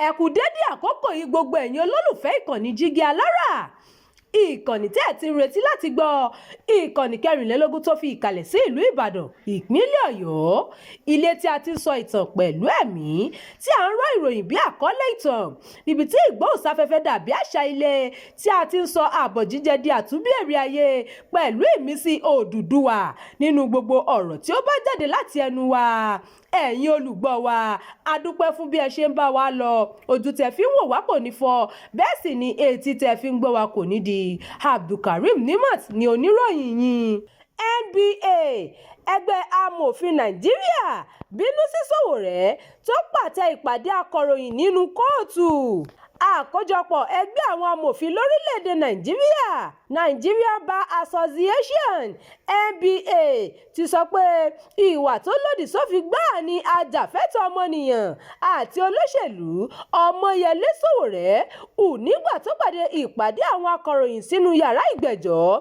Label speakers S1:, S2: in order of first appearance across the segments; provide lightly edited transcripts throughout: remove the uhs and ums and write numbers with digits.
S1: Ẹ kú dédé àkókò yìí, gbogbo ẹ̀yin olólùfẹ́ ìkànnì Jígí Alára, ìkànnì tẹ́ ẹ̀ ti ń retí láti gbọ́, ìkànnì 24 tó fi ìkàlẹ̀ sí ìlú Ìbàdàn, ìpínlẹ̀ Ọ̀yọ́, ilé tí a ti ń sọ ìtàn pẹ̀lú ẹ̀mí, tí à ń rọ́ ìròyìn bí àkọlé ìtàn, níbi tí ìgbóhùnsáfẹ́fẹ́ dàbí àṣà ilé, tí a ti ń sọ àbọ̀ jíjẹ di àtúnbí ayé pẹ̀lú ìmísí Odùduwà nínú gbogbo ọ̀rọ̀ tí ó bá jáde láti ẹnu wa. Ẹ̀yin olùgbọ́ wa, a dúpẹ́ fún bí ẹ ṣe ń bá wa lọ. Ojú tẹ́ fi ń wò wá kò ní fọ́, bẹ́ẹ̀ sì ni etí tẹ́ fi ń gbọ́ wa kò ní di. Abdulkareem Nimat ni oníròyìn yín. NBA, ẹgbẹ́ amòfin Nàìjíríà, bínú sí Sowore tó pàtẹ ìpàdé akọ̀ròyìn nínú kóòtù. Àkójọpọ̀ ẹgbẹ́ àwọn amòfin lórílẹ̀‐èdè Nàìjíríà, Nigeria Bar Association, NBA, ti sọ pé ìwà tó lòdì sófin gbáà ni ajàfẹ́tọ̀ọ́ ọmọnìyàn àti olóṣèlú Ọmọyẹlé Sowore hù nígbà tó pàdé ìpàdé àwọn akọ̀ròyìn sínú yàrá ìgbẹ́jọ́.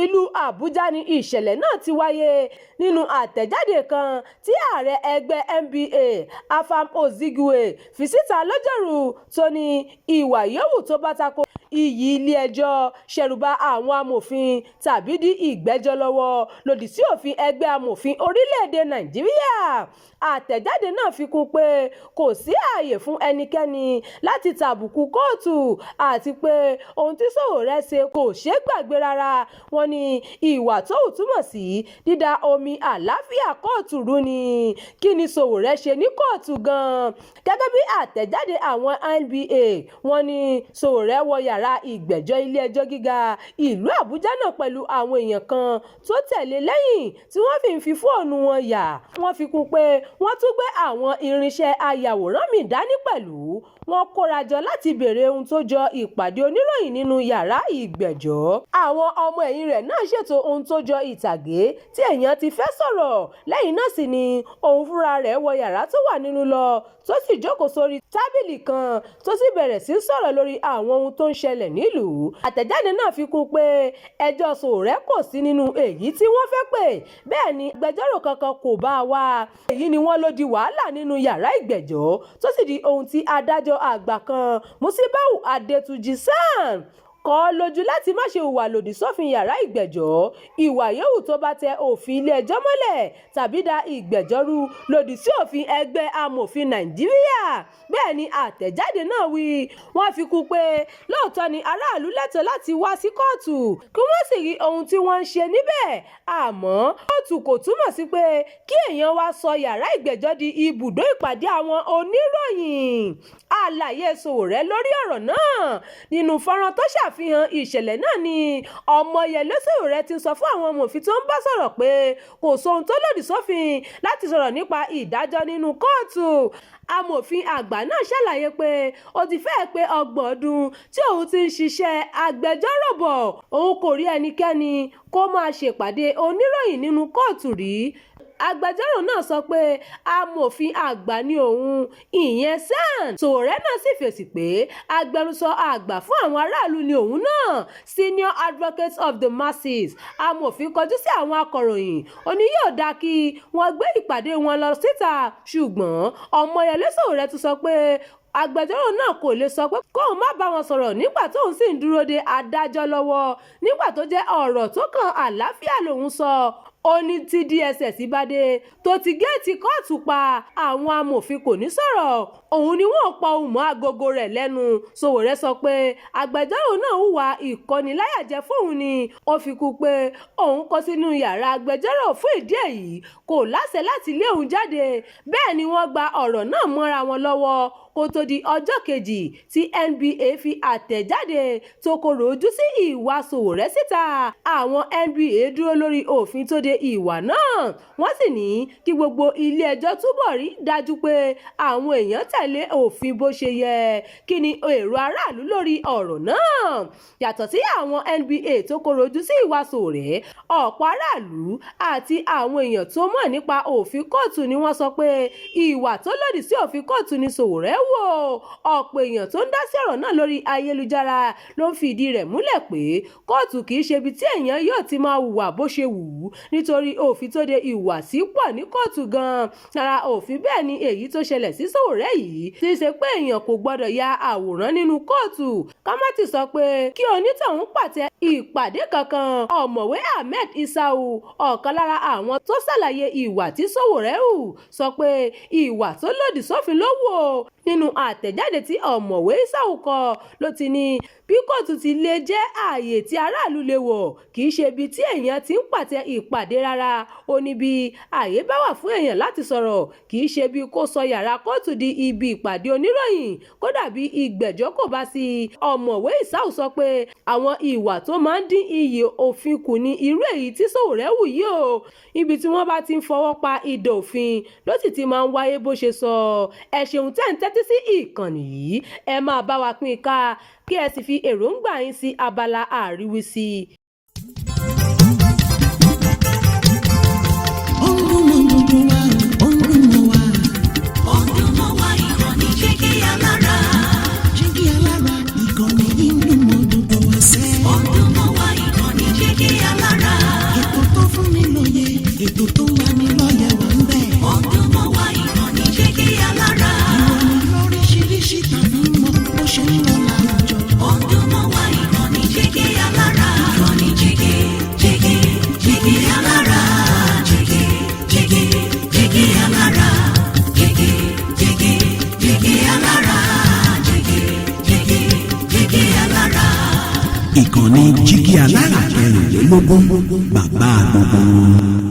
S1: Ìlú Àbújá ni ìṣẹ̀lẹ̀ náà ti wáyé. Nínú àtẹ̀jáde kan tí ààrẹ ẹgbẹ́ NBA, Afam Ozigwe, fi síta lọ́jọ́rùú, tó ní ìwà yòówù tó bá tako iyì ilé-ẹjọ́, ṣẹ̀rùba àwọn amòfin tàbí dí ìgbẹ́jọ́ lọ́wọ́ lòdì sí òfin ẹgbẹ́ amòfin orílẹ̀-èdè Nàìjíríà. Àtẹ̀jáde náà fi kún pé kò sí ààyè fún ẹnikẹ́ni láti tàbùkù kóòtù àti pé ohun tí Sowore ṣe kò ṣeé gbàgbé rárá. Wọ́n ní ìwà tó hù túmọ̀ sí dídá omi àlàáfíà kóòtù rú ni. Kí ni Sowore ṣe ní kóòtù gan-an? Gẹ́gẹ́ bí àtẹ̀jáde àwọn NBA, wọ́n ní Sowore wọ yàrá ìgbẹ́jọ́ ilé-ẹjọ́ gíga ìlú Àbújá náà pẹ̀lú àwọn èèyàn kan tó tẹ̀lé lẹ́yìn tí wọ́n fi ń fi fóònù wọn yà. Wọ́n fi kún pé wọ́n tún gbé àwọn irinṣẹ́ ayàwòrán míì dání pẹ̀lú. Wọ́n kóra jọ láti béèrè ohun tó jọ ìpàdé oníròyìn nínú yàrá ìgbẹ́jọ́. Àwọn ọmọ ẹ̀yìn rẹ̀ náà ṣètò ohun tó jọ ìtàgé tí èèyàn ti fẹ́ sọ̀rọ̀. Lẹ́yìn náà sì ni òun fúnra rẹ̀ wọ yàrá tó wà nínú lọ, tó sì jókòó sórí tábìlì kan, tó sì bẹ̀rẹ̀ sí sọ̀rọ̀ lórí àwọn ohun tó ń ṣẹlẹ̀ nílùú. Àtẹ̀jáde náà fi kún pé ẹjọ́ Sowore kò sí nínú èyí tí wọ́n fẹ́ pè, bẹ́ẹ̀ ni agbẹjọ́rò kankan kò bá a wá. Èyí ni wọ́n ló di wàhálà nínú yàrá ìgbẹ́jọ́, tó sì di ohun tí adájọ́ àgbà kan, Musibau Adétúnjì SAN, kọ́ lójú láti má ṣe hùwà lòdì sófin yàrá ìgbẹ́jọ́. Ìwà yòówù tó bá tẹ òfin ilé-ẹjọ́ mọ́lẹ̀ tàbí da ìgbẹ́jọ́ rú lòdì sí òfin ẹgbẹ́ amòfin Nàìjíríà, bẹ́ẹ̀ ni àtẹ̀jáde náà wí. Wọ́n fi kún pé lóòótọ́ ni aráàlú lẹ́tọ̀ọ́ láti wá sí kóòtù kí wọ́n sì rí ohun tí wọ́n ń ṣe níbẹ̀, àmọ́ kóòtù kò túmọ̀ sí pé kí èèyàn wá sọ yàrá ìgbẹ́jọ́ di ibùdó ìpàdé àwọn oníròyìn. Àlàyé Sowore lórí ọ̀rọ̀ náà. Nínú fọ́nrán tó ṣàfihàn ìṣẹ̀lẹ̀ náà ni Ọmọyẹlé Sowore ti sọ fún àwọn amòfin tó ń bá sọ̀rọ̀ pé kò sóhun tó lòdì sófin láti sọ̀rọ̀ nípa ìdájọ́ nínú kóòtù. Amòfin àgbà náà ṣàlàyé pé ó ti fẹ́ẹ̀ pé 30 ọdún tí òun ti ń ṣiṣẹ́ agbẹjọ́rò bọ̀, òun kò rí ẹnikẹ́ni kó máa ṣèpàdé oníròyìn nínú kóòtù rí. Agbẹjọ́rò náà sọ pé amòfin àgbà ni òun, ìyẹn SAN. Sowore náà sì fèsì pé agbẹnusọ àgbà fún àwọn aráàlú ni òun náà, Senior Advocate of the Masses. Amòfin kọjú sí àwọn akọ̀ròyìn, ó ní yóò dáa kí wọ́n gbé ìpàdé wọn lọ síta, ṣùgbọ́n Ọmọyẹlé Sowore tún sọ pé agbẹjọ́rò náà kò lè sọ pé kóun má bá wọn sọ̀rọ̀ nígbà tóun sì ń dúró de adájọ́ lọ́wọ́, nígbà tó jẹ́ ọ̀rọ̀ tó kan àlàáfíà lòun sọ. Ó ní tí DSS bá dé tó ti géètì kóòtù pa, àwọn amòfin kò ní sọ̀rọ̀, òun ni wọ́n pa ohùn mọ́ agogo rẹ̀ lẹ́nu. Sowore sọ pé agbẹjọ́rò náà hùwà ìkọniláyàjẹ fóun ni. Ó fi kún pé òun kó sínú yàrá agbẹjọ́rò, fún ìdí èyí kò láṣẹ láti lé òun jáde. Bẹ́ẹ̀ ni wọ́n gba ọ̀rọ̀ náà mọ́ra wọn lọ́wọ́ kó tó di ọjọ́ kejì tí NBA fi àtẹ̀jáde tó korò ojú sí ìwà Sowore síta. Àwọn NBA dúró lórí òfin tó de ìwà náà, wọ́n sì ní kí gbogbo ilé-ẹjọ́ túbọ̀ rí dájú pé àwọn èèyàn tẹ̀lé òfin bó ṣe yẹ. Kí ni èrò aráàlú lórí ọ̀rọ̀ náà? Yàtọ̀ sí àwọn NBA tó korò ojú sí ìwà Sowore, ọ̀pọ̀ aráàlú àti àwọn èèyàn tó mọ̀ nípa òfin kóòtù ni wọ́n sọ pé ìwà tó lòdì sí òfin kóòtù ni Sowore wò. Ọ̀pọ̀ èèyàn tó ń dá sí ọ̀rọ̀ náà lórí ayélujára ló ń fi ìdí rẹ̀ múlẹ̀ pé kóòtù kì í ṣe ibi tí èèyàn yóò ti máa hùwà bó ṣe wù ú. Nítorí Nítorí òfin tó de ìhùwàsí pọ̀ ní kóòtù gan-an. Lára òfin bẹ́ẹ̀ ni èyí tó ṣẹlẹ̀ sí Sowore yìí, tí í ṣe pé èèyàn kò gbọdọ̀ ya àwòrán nínú kóòtù, ká má ti sọ pé kí onítọ̀hún pàtẹ ìpàdé kankan. Ọ̀mọ̀wé Ahmed Isah, ọ̀kan lára àwọn tó ṣàlàyé ìwà tí Sowore hù, sọ pé ìwà tó lòdì sófin ló hù ó. Nínú àtẹ̀jáde tí Ọ̀mọ̀wé Isah kọ ló ti ní bí kóòtù ti lè jẹ́ ààyè tí aráàlú lè wọ̀, kì í ṣe ibi tí èèyàn ti ń pàtẹ ìpàdé rárá. Ó ní bí ààyè bá wà fún èèyàn láti sọ̀rọ̀, kì í ṣe bí kò sọ yàrá kóòtù di ibi ìpàdé oníròyìn, kódà bí ìgbẹ́jọ́ kò bá sí. Ọ̀mọ̀wé Isah sọ pé àwọn ìwà tó máa ń dín iyì òfin kù ní irú èyí tí Sowore hù yìí o. Ibi tí wọ́n bá ti ń fọwọ́ pa idà òfin ló sì ti máa ń wáyé, bó ṣe sọ. Ẹ ṣeun tẹ́ ń tẹ́tí sí ìkànnì yìí. Ẹ máa bá wa pín in ká, kí ẹ sì fi èròǹgbà yín sí abala àríwísí.
S2: Ó ń dún mọ́ gbogbo wa, ó ń dún mọ́ wa.
S3: Ó ń dún mọ́ wa, ìkànnì Jígí Alára.
S2: Jígí Alára, ìkànnì yìí ń dún mọ́ gbogbo wa sẹ́.
S3: Ó ń dún mọ́ wa, ìkànnì Jígí Alára.
S2: Ètò tó fún ni lóye, ètò tó ń lani lọ́yẹ̀ wà ń bẹ̀.
S3: Ó ń dún mọ́ wa, ìkànnì Jígí Alára.
S2: Ìròyìn lóríṣiríṣi tàbí mọ bó ṣe ń lọ láwùjọ.
S3: Ó ń dún mọ́ wa, ìkànnì Jígí Alára. Ìkànnì Jígí, Jígí, Jígí Alára. Jígí, Jígí, Jígí Alára. Jígí, Jígí, Jígí Alára. Jígí, Jígí, Jígí Alára.
S4: Ìkànnì Jígí Alára 24, bàbá gbogbo wọn.